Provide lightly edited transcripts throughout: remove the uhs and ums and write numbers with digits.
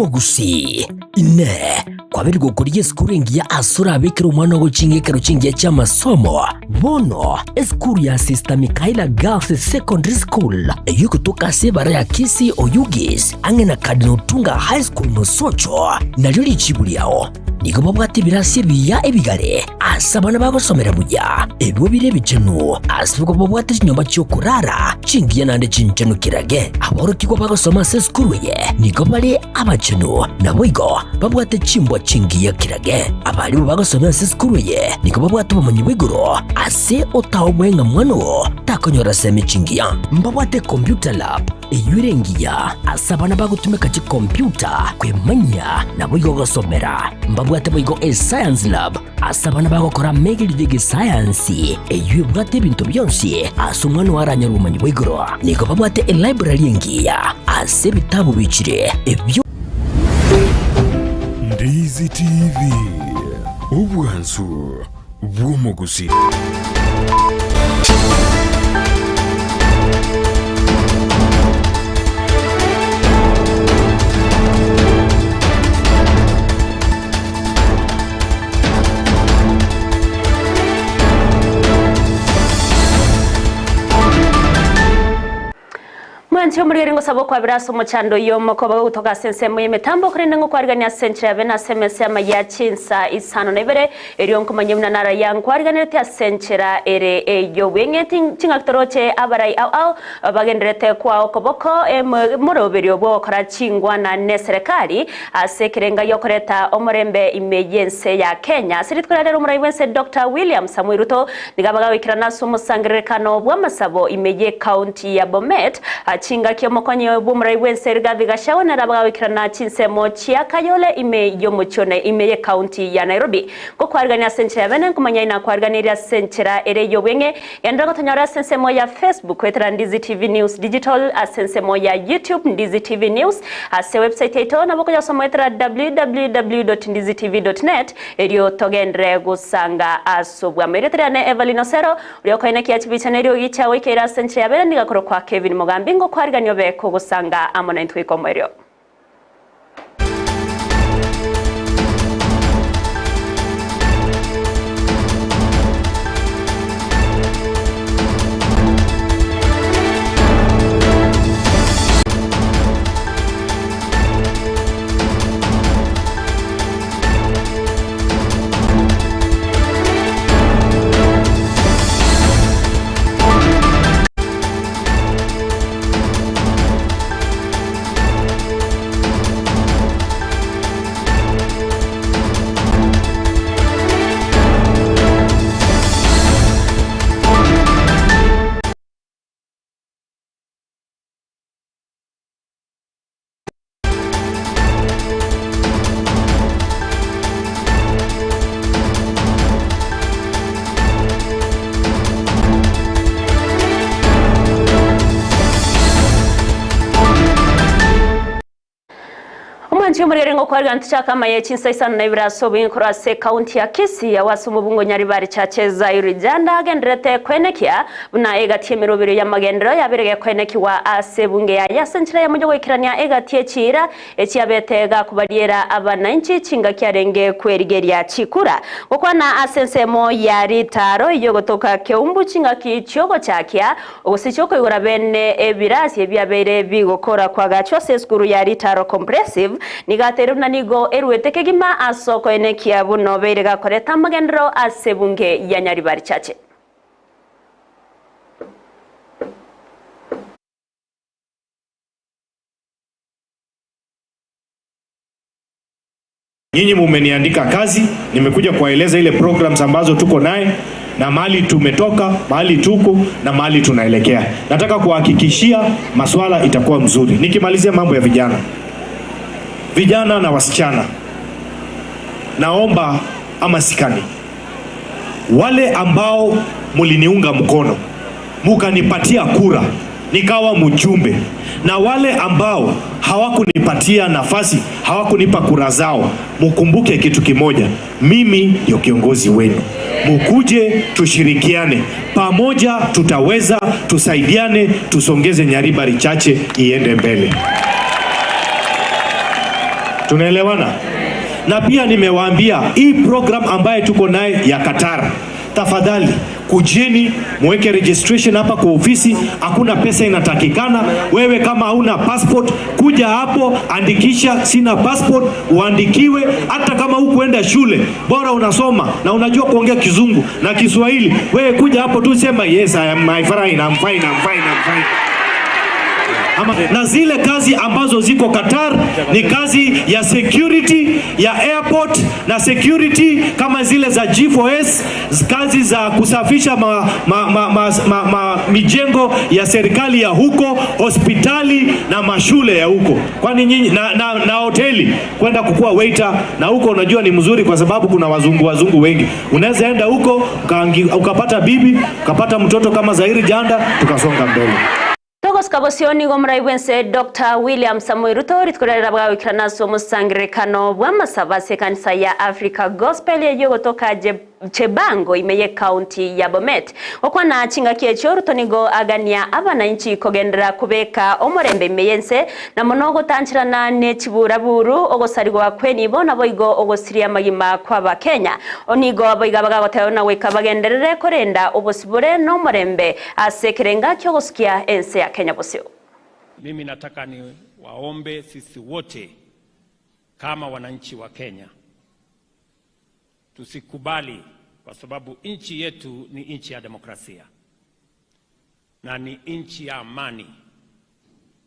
Omogusi Inee! Kwabeire gokorigia esukuru engiya ase orabekere omwana ogo ching'ekero chingiya chi'amasomo? Bono, esukuru ya Sister Michaela Girls Secondary School, eyio egotoka ase ebara ya Kisii Oyugis, ang'e na Cardinal Otunga High School Mosocho, nario richibu riao. Nigo babwate ebirasi ebiya ebigare ase abana bagosomera buya, ebio bire ebichenu, ase igo babwate chinyomba chi'okorara chingiya naende chinchenu kirage. Aborokigwa bagosoma ase esukuru eye nigo bare abachenu, naboigo babwate chimbwa chingiya kirage. Abarimu bagosomia ase esukuru eye nigo babwate obomanyi bwa igoro ase otaoboe ng'a mwana oo takonyora semi chingiya. Mbabwate computer lab eyio ere engiya ase abana bagotumeka chikompyuta kwemanyia naboigo gosomera. Mbabwate boigo escience lab ase abana bagokora amegerio y'egesayansi eyio ebwate ebinto bionsi ase omwana oo aranyore obomanyi bwa igoro. Nigo babwate elibrary engiya ase ebitabu bichire ebio. Ndizi TV, obwansu bw'omogusii. Mwanche omorweri ngosaba okwabera ase omochando oyio omokoba gotoka ase ensemo y'emetambo, korende ngokwarigania ase enchera yabe na ase emesa y'amaya chinsa isano na ibere, erio nkomanye buna naraya nkwariganerete ase enchera ere ey'obweng'e. Ching'aki toroche abarai ao ao bagendererete koa okoboko emoroberio bw'ogokora chingwana n'eserekari ase ekerenga gi'okoreta omorembe ime y'ense ya Kenya. Ase rituko ria rero omorai bw'ense Doctor William Samoei Ruto nigo abaga goikerana ase omosangererekano bw'amasabo ime y'ekaunti ya Bomet. Chingaki omokonyi bw'omorai bw'ense Rigathi Gachagua nere abaga goikerana chinsemo chia Kayole ime y'omochie one ime y'ekaunti ya Nairobi. Gokwarigania ase enchera ya bene nkomanya inakwariganirie ase enchera ere y'obweng'e. Genderera gotonyora ase ensemo ya Facebook goetera Ndizi TV News Digital, ase ensemo ya YouTube Ndizi TV News, ase website yaito nabo okoyosoma goetera www.ndizitv.net erio togenderere gosanga ase obwamo. Erieta riane Evelyn Osero, oria okoenekia chibicha na eriogi chiagoikeire ase enchera ya bene nigo akorokwa Kevin Mogambi ngokwarigania obe kogosanga amo naintwe goika omoerio. Omwanchi omorere ngokwarigana tuchaka amaye chinsa isano na ibere ase oboinkoro ase ekaunti ya Kisii awase omobungo Nyaribari Chache Zairi Janda agenderete kwenekia buna egati emerobero y'amagendero yabere gekwenekiwa ase ebunge yaye ase enchera yamonye goikerania egati echiira echiabete gakobariera abananchi chingaki arenge kwerigeria chikura. Gokwana ase ensemo ya ritaro eyio gotoka Keumbu chingaki chiogochakia ogosicha okoigora bene ebirasi ebiabeire bigokora kwagachwa ase esukuru ya Ritaro Comprehensive nigateire buna nigo eruete kegima ase okoenekia buna obeire gakoreta amagendero ase ebunge ya Nyaribari Chache. Nyinyi mumeniandika kazi, nimekuja kuwaeleza ile programs ambazo tuko naye na mahali tumetoka, mahali tuko na mahali tunaelekea. Nataka kuhakikishia maswala itakuwa mzuri. Nikimalizia mambo ya vijana, vijana na wasichana, naomba ama sikani, wale ambao muliniunga mkono mukanipatia kura nikawa mjumbe, na wale ambao hawakunipatia nafasi, hawakunipa kura zao, mukumbuke kitu kimoja, mimi ndio kiongozi wenu. Mukuje tushirikiane pamoja, tutaweza, tusaidiane, tusongeze Nyaribari Chache iende mbele. Tunaelewana? Na pia nimewaambia hii program ambaye tuko naye ya Qatar, tafadhali kujeni muweke registration hapa kwa ofisi, hakuna pesa inatakikana. Wewe kama hauna passport, kuja hapo andikisha, sina passport, uandikiwe. Hata kama hukuenda shule, bora unasoma na unajua kuongea Kizungu na Kiswahili, wewe kuja hapo tu sema yes, I am my fine, I'm fine, I'm fine, I'm fine. Ama, na zile kazi ambazo ziko Qatar ni kazi ya security ya airport na security kama zile za G4S, kazi za kusafisha ma mijengo ya serikali ya huko, hospitali na mashule ya huko. Kwani nyinyi na hoteli kwenda kukua waiter na huko, unajua ni mzuri kwa sababu kuna wazungu wengi. Unaweza enda huko ukapata bibi, ukapata mtoto kama Zairi Janda, tukasonga mbele. Togosika nigo muraibwense Dr. William Samoei Ruto ritkorera bwawikirana so musangirekano bw'amasaba kanisa ya Africa Gospel yeyo gotoka Chebango imeye county ya Bomet. Okwana chinga kiecho Ruto nigo agania abananchi kogendera kubeka omorembe imeyense na monogo tanchirana ne chiburaburu ogosarigwa kweni bona boigo ogosiria magima kwa ba Kenya. Onigo aboiga bagagoteyo na weka bagenderere korenda obosibure no morembe asekerenga kyogosikia ense ya Kenya bosio. Mimi nataka ni waombe sisi wote kama wananchi wa Kenya tusikubali, kwa sababu nchi yetu ni nchi ya demokrasia na ni nchi ya amani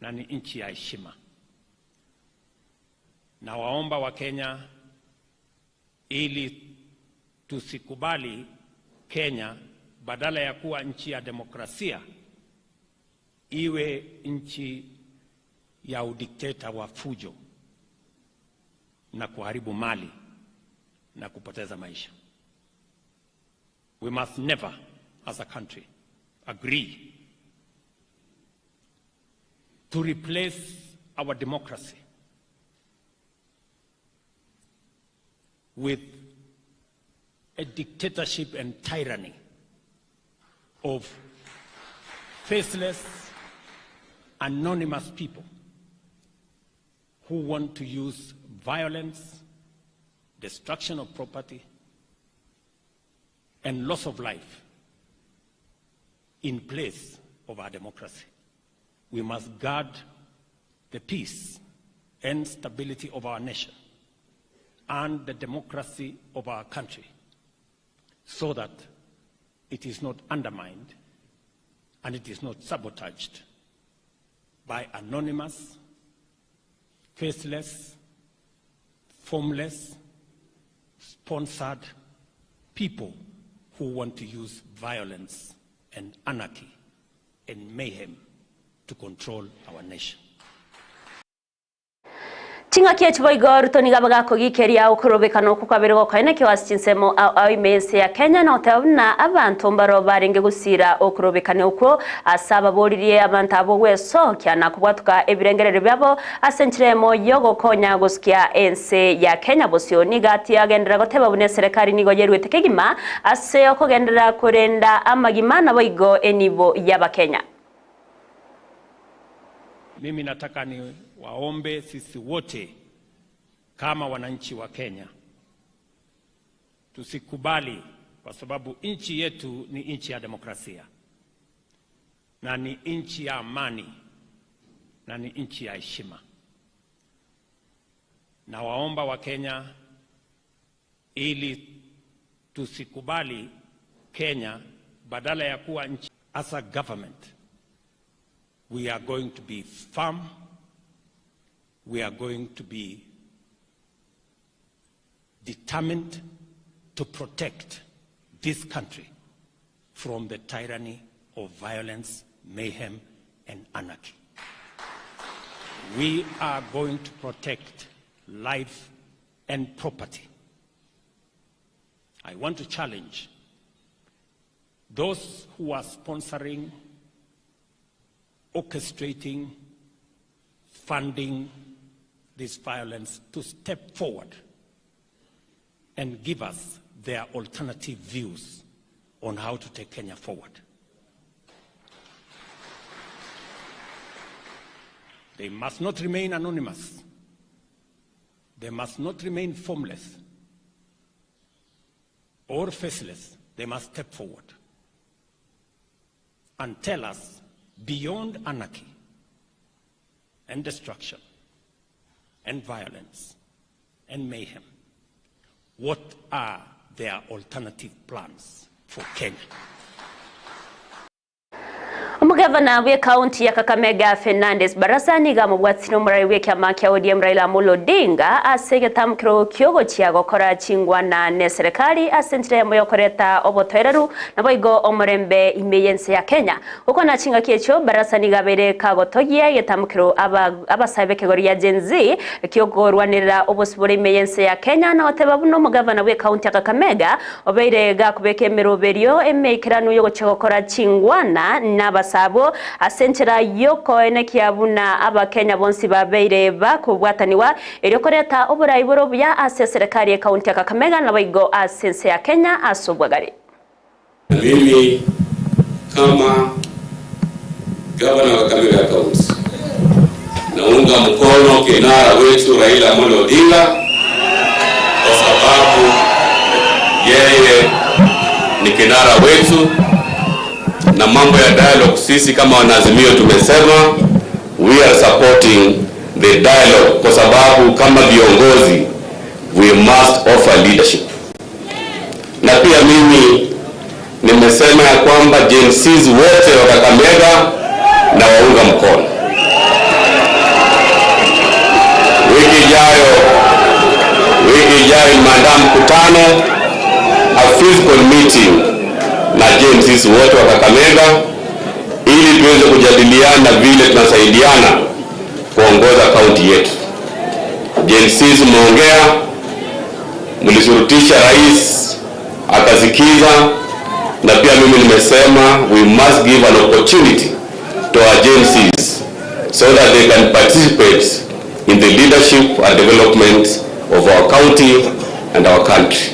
na ni nchi ya heshima. Na waomba wa Kenya ili tusikubali Kenya badala ya kuwa nchi ya demokrasia iwe nchi ya udikteta wa fujo na kuharibu mali na kupoteza maisha. We must never, as a country, agree to replace our democracy with a dictatorship and tyranny of faceless, anonymous people who want to use violence, destruction of property, and loss of life in place of our democracy. We must guard the peace and stability of our nation and the democracy of our country so that it is not undermined and it is not sabotaged by anonymous, faceless, formless, sponsored people who want to use violence and anarchy and mayhem to control our nation. Chinga kiechiboigo Ruto niga kogikeria okorobekano kukabere kaine kiwasi chinsemo au imense ya Kenya na otabuna abantu mbaro barenge gusira okorobekane uko asaba boririe abantu abo weso kyana kubwatuka ebirengerere byabo asenchiremo yogo konya gusikia ense ya Kenya bosio nigati agendera goteba bune serikali nigo yerwete kegima ase okogendera kurenda amagima na boigo enibo yaba Kenya. Mimi nataka ni waombe sisi wote kama wananchi wa Kenya tusikubali, kwa sababu nchi yetu ni nchi ya demokrasia na ni nchi ya amani na ni nchi ya heshima. Na waomba wa Kenya ili tusikubali Kenya badala ya kuwa nchi, as a government we are going to be firm, we are going to be determined to protect this country from the tyranny of violence, mayhem, and anarchy. We are going to protect life and property. I want to challenge those who are sponsoring, orchestrating, funding this violence to step forward and give us their alternative views on how to take Kenya forward. They must not remain anonymous, They must not remain formless or faceless. They must step forward and tell us, beyond anarchy and destruction and violence and mayhem, what are their alternative plans for Kenya? Omugavana we county ya Kakamega Fernandez Barasa niga mubwatsino murai we kyama kya ODM Raila Amolo Odinga asege tamkiro kyogo chia gokora chingwana ne serikali asentire moyo koreta obotoereru naboigo omurembe imeyense ya Kenya uko na chinga kiecho Barasa niga bere kagotogia yetamkiro abasabe kegori ya Gen Z kyogorwanira obosibore imeyense ya Kenya na oteba buno omugavana we county ya Kakamega obeire gakubeke emeroberio emeikerano yo gokora chingwana na sabo asenchera yoko enekiabuna abakenya bonsi babeire bakubwataniwa eryokoreta oburayi bya ase serikali ya kaunti ya Kakamega na baigo asense ya Kenya asobwagari. Mimi kama gavana wa Kakamega County naunga mkono kinara wetu Raila Amolo Odinga kwa sababu yeye ni kinara wetu. Na mambo ya dialogue, sisi kama wanaazimio tumesema we are supporting the dialogue kwa sababu kama viongozi we must offer leadership. Na pia mimi nimesema ya kwamba Gen Zs wote wa Kakamega na waunga mkono. Wiki ijayo nimeandaa mkutano, a physical meeting na Gen Zs wote wa Kakamega ili tuweze kujadiliana vile tunasaidiana kuongoza kaunti yetu. Gen Zs mmeongea, mlishurutisha rais akasikiza, na pia mimi nimesema we must give an opportunity to our Gen Zs so that they can participate in the leadership and development of our county and our country.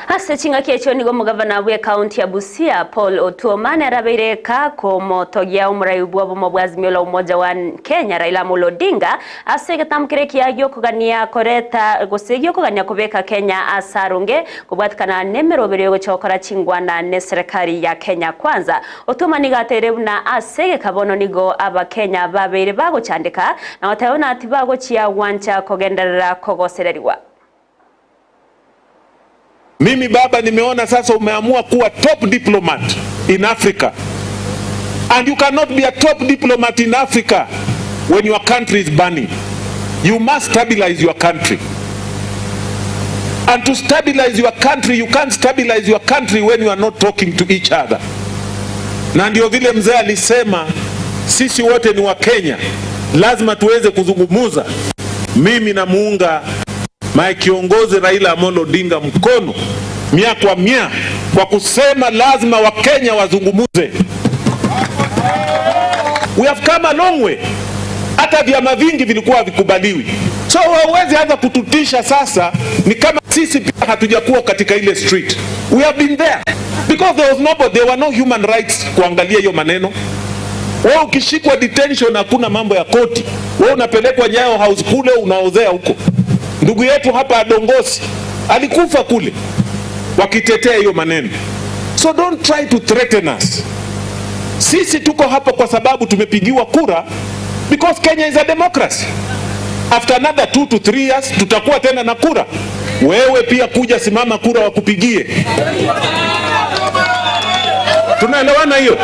Ase chinga kiecho nigo mugavana we county ya Busia Paul Otuoma arabeire kako motogia umurai bwa bomo bwa Azimio la Umoja wa Kenya Raila Amolo Odinga ase getamkire kiagio kugania koreta gosegio kugania kubeka Kenya asarunge kubwatikana nemerobere yo chokora chingwana ne serikali ya Kenya Kwanza. Otuoma nigatere na ase kabono nigo aba Kenya babeire bagochandika na otayona ati bagochia wancha kogenderera kogosereriwa. Mimi baba, nimeona sasa umeamua kuwa top diplomat in Africa. And you cannot be a top diplomat in Africa when your country is burning. You must stabilize your country. And to stabilize your country, you can't stabilize your country when you are not talking to each other. Na ndio vile mzee alisema sisi wote ni wa Kenya, lazima tuweze kuzungumuza. Mimi namuunga my kiongozi Raila Amolo Odinga mkono 100% kwa kusema lazima Wakenya wazungumuze. We have come a long way. Hata vyama vingi vilikuwa havikubaliwi, so hauwezi anza kututisha sasa. Ni kama sisi pia hatujakuwa katika ile street. We have been there because there was nobody, there were no human rights kuangalia hiyo maneno. Wewe ukishikwa detention, hakuna mambo ya koti, wewe unapelekwa Nyayo House kule, unaozea huko. Ndugu yetu hapa Adongosi alikufa kule wakitetea hiyo maneno. So don't try to threaten us. Sisi tuko hapa kwa sababu tumepigiwa kura because Kenya is a democracy. After another 2 to 3 years tutakuwa tena na kura. Wewe pia kuja simama kura wakupigie. Tunaelewana hiyo?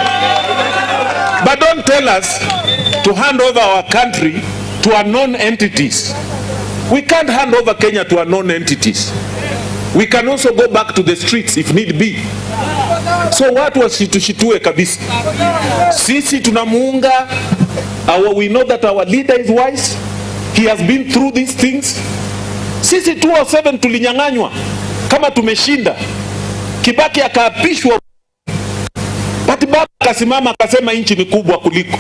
But don't tell us to hand over our country to unknown entities. We can't hand over Kenya to unknown entities. We can also go back to the streets if need be. So watu wasitushitue kabisa. Sisi tunamuunga our, we know that our leader is wise. He has been through these things. Sisi 2007 tulinyang'anywa kama tumeshinda. Kibaki akaapishwa, but baba akasimama akasema nchi ni kubwa kuliko.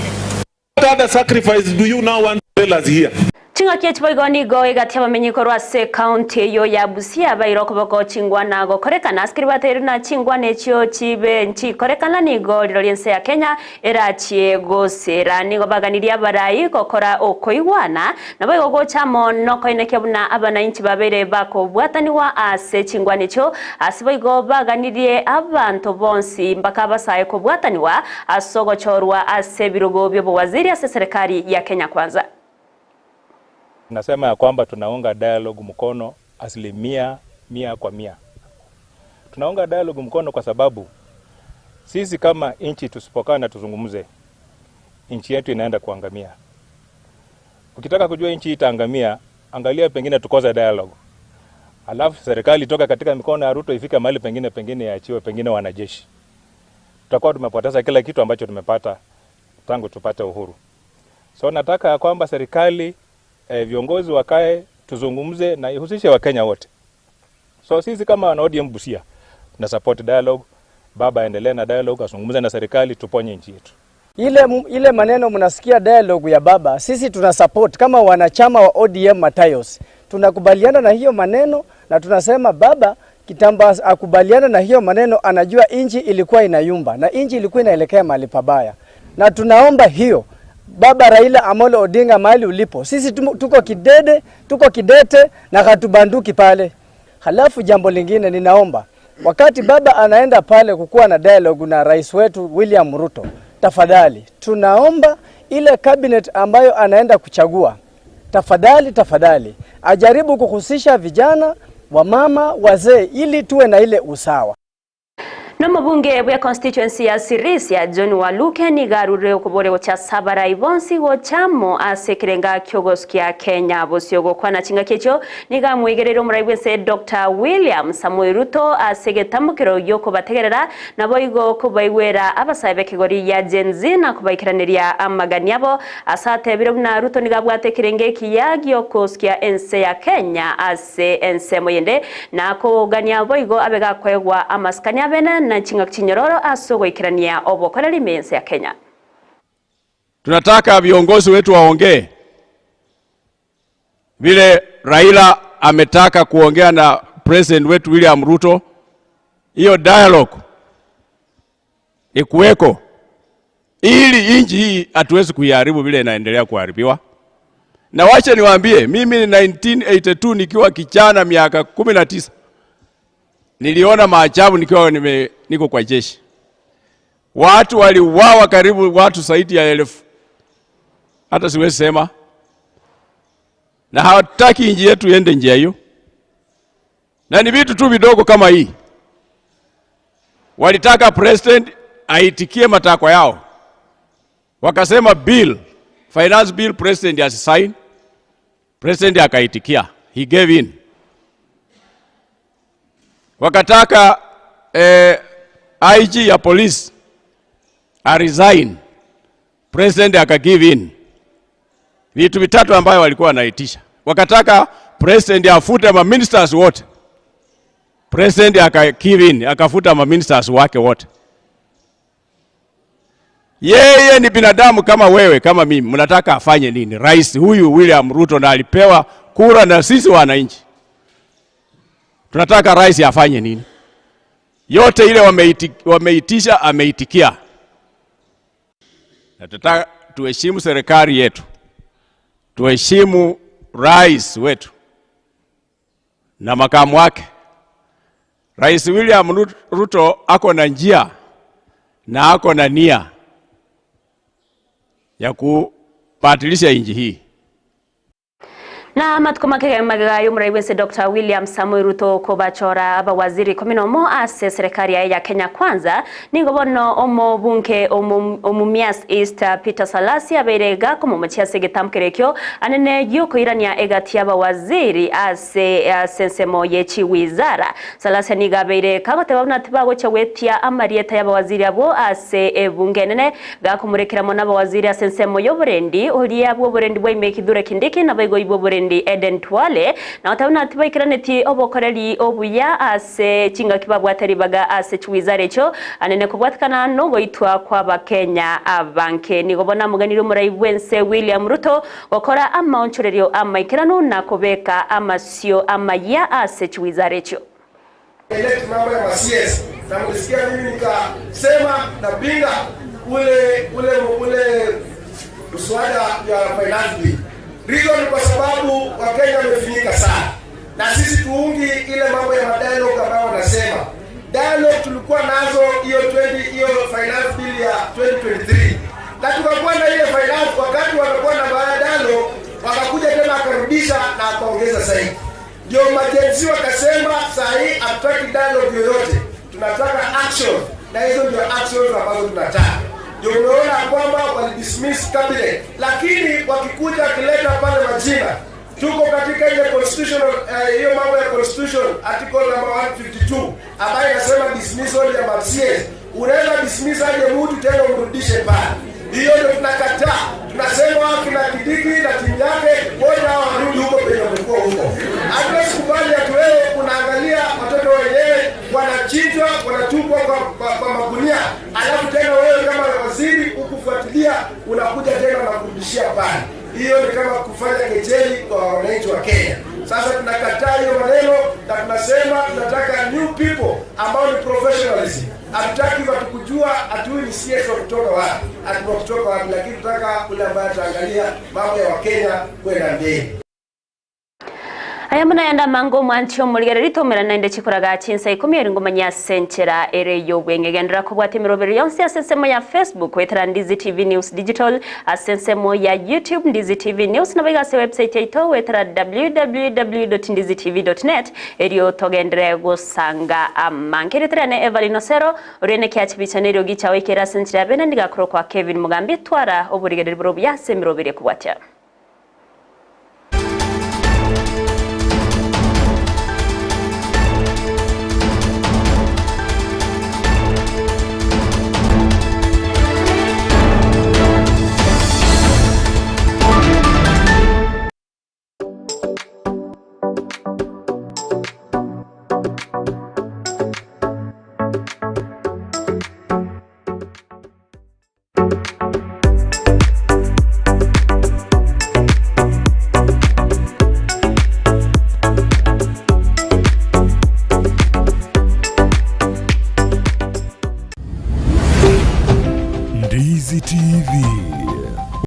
What other sacrifice do you now want to tell us here? Chingaki chiboigo nigo egati abamenyi korwa ase county eyo ya Busia baire okoboko chingwana gokorekana asikiri bateire na chingwana echio chibe nchikorekana nigo riro ense ya Kenya erachie gosera nigo baganirie abarai gokora okoigwana nabo igo gocha mono koinekia buna abananchi babere bakobwataniwa ase chingwana echio ase boigo baganirie abanto bonsi mpaka basaye kobwataniwa ase ogochorwa ase ebirogo by'obowaziri ase serikali ya Kenya Kwanza. Nasema ya kwamba tunaunga dialogue mkono 100% kwa 100. Tunaunga dialogue mkono kwa sababu sisi kama nchi tusipokaa na tuzungumze, nchi yetu inaenda kuangamia. Ukitaka kujua nchi itaangamia, angalia pengine tukoze dialogue. Alafu serikali toka katika mikono ya Ruto ifike mahali pengine yaachiwe pengine wanajeshi. Tutakuwa tumepoteza kila kitu ambacho tumepata tangu tupate uhuru. So nataka ya kwamba serikali viongozi wakae tuzungumze na ihusishe Wakenya wote. So sisi kama wana ODM Busia na support dialogue, baba endelee na dialogue, azungumze na serikali tuponye nchi yetu. Ile maneno mnasikia dialogue ya baba, sisi tuna support kama wanachama wa ODM Matayos. Tunakubaliana na hiyo maneno na tunasema baba kitamba akubaliana na hiyo maneno, anajua inchi ilikuwa inayumba na inchi ilikuwa inaelekea mahali pabaya. Na tunaomba hiyo Baba Raila Amolo Odinga mahali ulipo, sisi tuko kidede, tuko kidete na hatubanduki pale. Halafu jambo lingine ninaomba, wakati baba anaenda pale kukuwa na dialogue na rais wetu William Ruto, tafadhali tunaomba ile cabinet ambayo anaenda kuchagua, tafadhali ajaribu kuhusisha vijana, wamama, wazee ili tuwe na ile usawa. No mubunge bwa constituency ya Sirisia John Waluke nigarure okobore gocha sabara ibonsi gochamo ase kirenga kyogoskia Kenya bosio gokwana chinga kecho nigamwegerera omurai bwense Dr. William Samoei Ruto ase getamukero yoko bategerera nabo igo kubaigwera abasabe bekigori ya Gen Z na kubaikiraneria amagani abo asate biro na Ruto nigabwate kirenge kiyagyo koskia ense ya Kenya ase ense moyende na kogania boigo abega kwegwa amaskani abena na chinga chinyororo asogo ikirania obokora limense ya Kenya. Tunataka viongozi wetu waongee vile Raila ametaka kuongea na president wetu William Ruto. Hiyo dialogue ikuweko ili inchi hii hatuwezi kuiharibu vile inaendelea kuharibiwa. Na wacha niwaambie, mimi 1982 nikiwa kijana miaka 19 niliona maajabu nikiwa niko kwa jeshi. Watu waliuawa karibu watu zaidi ya 1000. Hata siwezi sema. Na hawataki nchi yetu iende njia hiyo. Na ni vitu tu vidogo kama hii. Walitaka president aitikie matakwa yao. Wakasema bill, finance bill president asisign. President akaitikia. He gave in. Wakataka IG ya police a resign. President aka give in. Vitu vitatu ambayo walikuwa wanaitisha. Wakataka president afute ma ministers wote. President aka give in, akafuta ma ministers wake wote. Yeye ni binadamu kama wewe, kama mimi. Mnataka afanye nini? Rais huyu William Ruto na alipewa kura na sisi wananchi. Tunataka rais afanye nini? Yote ile wameitisha ameitikia. Na tunataka tuheshimu serikali yetu. Tuheshimu rais wetu na makamu wake. Rais William Ruto ako na njia na ako na nia ya kubadilisha nchi hii. Na matuko magega y'umurai wense Dr. William Samoei Ruto kobachora abawaziri 11 ase serikali ya Kenya Kwanza ningo bono omo bunke omumias East Peter Salasi aberega komomochia segetamkerekyo anene yuko irania egati abawaziri ase sensemo yechi wizara Salasi nigabeire kagoteba bunatibago chawetia amarieta y'abawaziri abo ase ebunge nene gakomurekeramo n'abawaziri ase ensemo y'oburendi oria bwo burendi bwa imekidure kindiki nabaigo ibo burendi Omogendi Eden Twale na otabuna tibaikiraneti obokoreri obuya ase chingaki babwateri baga ase chiwizara echo anene kubwatikana nogoitwa kwa Bakenya abanke. Nigo bona muganiri omorai bwense William Ruto gokora amaonchorerio amaikirano na kubeka amasio amaya ase chiwizara echo. Elect mambo ya CS na mlisikia mimi nikasema napinga ule mswada ya finance bill. Reason kwa sababu Wakenya wamefinyika sana. Na sisi tuungi ile mambo ya dialogue ambayo wanasema. Dialogue tulikuwa nazo hiyo hiyo finance bill ya 2023. Na tukakuwa na ile finance wakati wanakuwa na dialogue wakakuja tena akarudisha na akaongeza zaidi. Ndio majenzi wakasema saa hii hatutaki dialogue yoyote. Tunataka action. Na hizo ndio actions ambazo tunataka. Ndio umeona kwamba walidismiss cabinet, lakini wakikuja kileta pale majina. Tuko katika ile constitutional hiyo mambo ya constitution article number 152 ambayo inasema dismissal ya MCAs. Unaweza dismiss aje mtu tena umrudishe pale. Hiyo ndio tunakataa. Tunasema kina Kindiki na timu yake wote hao warudi huko penye wamekuwa huko. Hatuwezi kubali ati wewe unaangalia watoto wenyewe wanachinjwa, wanatupwa kwa magunia, alafu tena wewe kama waziri ukufuatilia unakuja tena na kurudishia pale. Hiyo ni kama kufanya kejeli kwa wananchi wa Kenya. Sasa tunakataa hiyo maneno na tunasema tunataka new people ambao ni professionalism. Hatutaki watu kujua ati huyu ni CS wa kutoka wapi, ati wa kutoka wapi, lakini tunataka ule ambaye ataangalia mambo ya Wakenya kwenda mbele. Aya munaenda mango mwancho muligereri tomera naende chikoraga chinsa 10 eringo manya senchera ere yobwenge gendera kubwata emirobero yonsi asensemo ya Facebook wetera Ndizi TV News Digital, asensemo ya YouTube Ndizi TV News na baiga se website yaito wetera www.ndizitv.net erio togendere gosanga amanke ne Evelyn Osero orene kiachibicha nerio gichawe kera senchera bena ndigakro kwa Kevin Mugambi twara oburigereri bro byase mirobere kubwata.